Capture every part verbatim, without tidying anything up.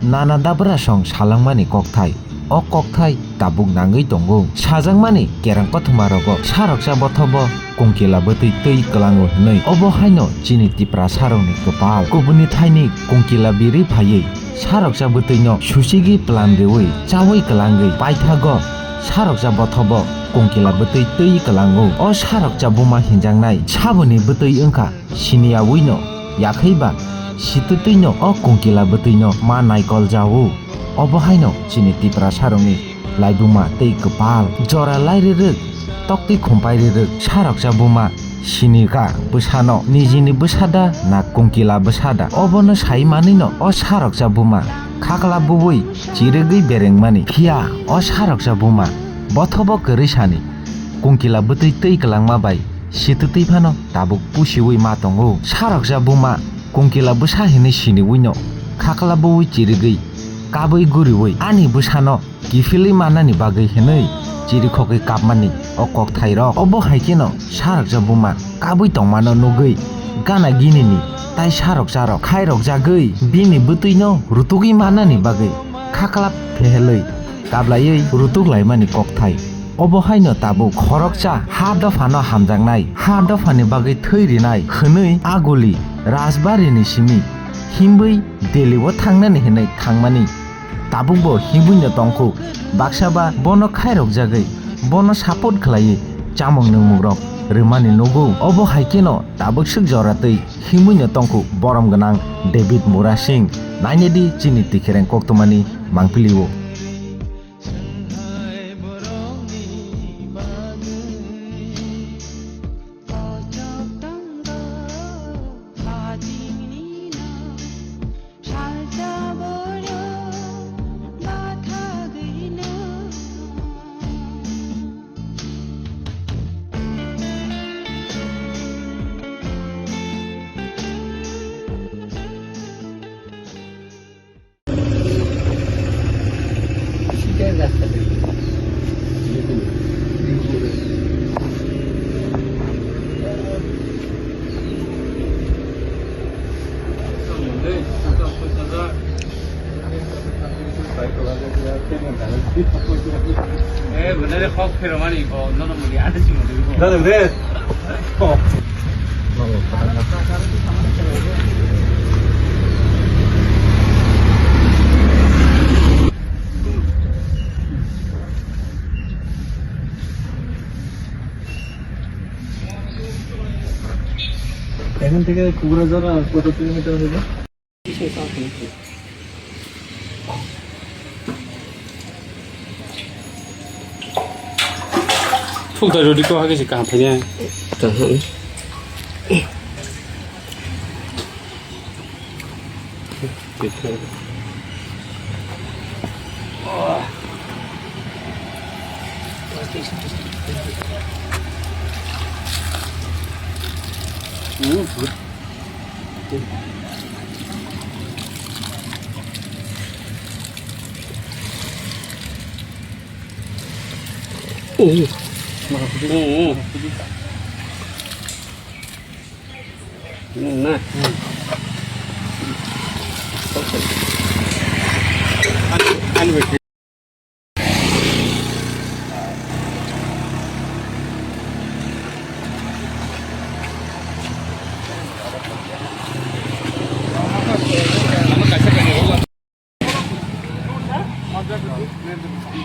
Nana dabrasong salangmani kokthai. O kokthai tabuk nangwi tongo. Sajakmani kereng kothoma rogo saroksa bothobo kongkila bwtwi twi kwlango hwnwi. Obo haino chini Tiprasarokni kwpal. Kubuni thaini kongkila biri phaiwi saroksa bwtwino suchigwi plan riwi chawi kwlangwi paithago saroksa bothobo kongkila bwtwi twi kwlango. O saroksa buma hinjaknai saboni bwtwi wngkha siniya wino, yakhai ba sitwtwino o kongkila bwtwino ma naikol jao. Obo haino chini Tiprasarokni laibuma tei kwpal. Jora lai rirwk, toktwi khumpai rirwk, saroksa buma sinikha bwsano, nijini bwsada na kongkila bwsada. Obono sai manwino o saroksa buma khakla buwi chirigwi berengmani. Phiya o saroksa buma bothobo kwrwi sani kongkila bwtwi twi kwlangma bai sitwtwi phano tabuk pusiwi ma tongo. Saroksa buma kongkila bwsa hinwi siniwino khakla buwi chirigwi kabwi guriwi ani bwsano kiphilwi mannani bagwi hinwi chirikhogwi kapmani o kokthairok. Obo hai kheno saroksa buma kabwi tongmano nugwi gana ginini tai saroksarok khairokjagwi bini bwtwino rutugwi mannani bagwi khaklap phehelwi kablaiwi rutuk laimani kokthai. Obo haino tabuk khoroksa ha dophano hamjaknai, ha dophani bagwi thwi rinai hwnwi aguli Rajbarini simi himbwi Delhi-o thangnani hinwi thangmani. Tabukbo himwino tongkhu, baksa ba bono khairokjagwi, bono support khlaiwi chamung nungmungrok rwmani nugo. Obo hai kheno tabuk swk jora twi himwino tongkhu borom gwnang David Murasing. Nainedi chini Tikhireng koktwmani mangpili-o. এখান থেকে কোকরাঝাড় আর কত কিলোমিটার হবে? Thuk da rodi ko hage se kaham phai ya. Kaham.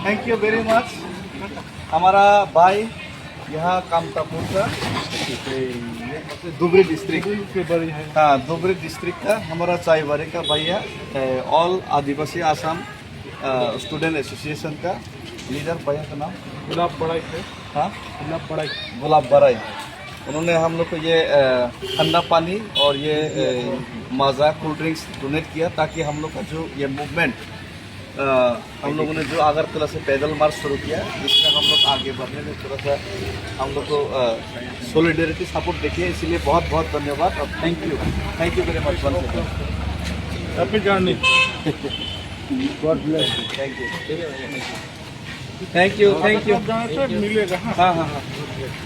Thank you very much. हमारा भाई यहाँ कामतापुर का, ये धुबरी डिस्ट्रिक्ट। धुबरी के बड़ी है। हाँ, धुबरी डिस्ट्रिक्ट का हमारा चाईबाड़ी का भैया, ए, ऑल आदिवासी आसाम, अ, स्टूडेंट एसोसिएशन का लीडर, भैया का नाम? गुलाब बड़ाई है। हाँ? गुलाब बड़ाई। गुलाब बड़ाई। उन्होंने हम लोग को ये, अ, ठंडा पानी और ये, अ, माजा कोल्ड ड्रिंक्स डोनेट किया, ताकि हम लोग का जो ये मूवमेंट, अ, हम लोगों ने जो अगरतला से पैदल मार्च शुरू किया, इसमें हम लोग आगे बढ़ने में थोड़ा सा हम लोग को, अ, सॉलिडेरिटी सपोर्ट देखिए, इसीलिए बहुत बहुत धन्यवाद और thank you, thank you very much once again। Happy journey। God bless you। Thank you। Thank you, thank you। आप जाना से मिलेगा, हाँ। हाँ, हाँ, हाँ।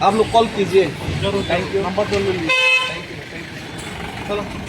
आप लोग कॉल कीजिए। जरूर, thank you। नंबर तो ले लीजिए। Thank you, thank you। चलो।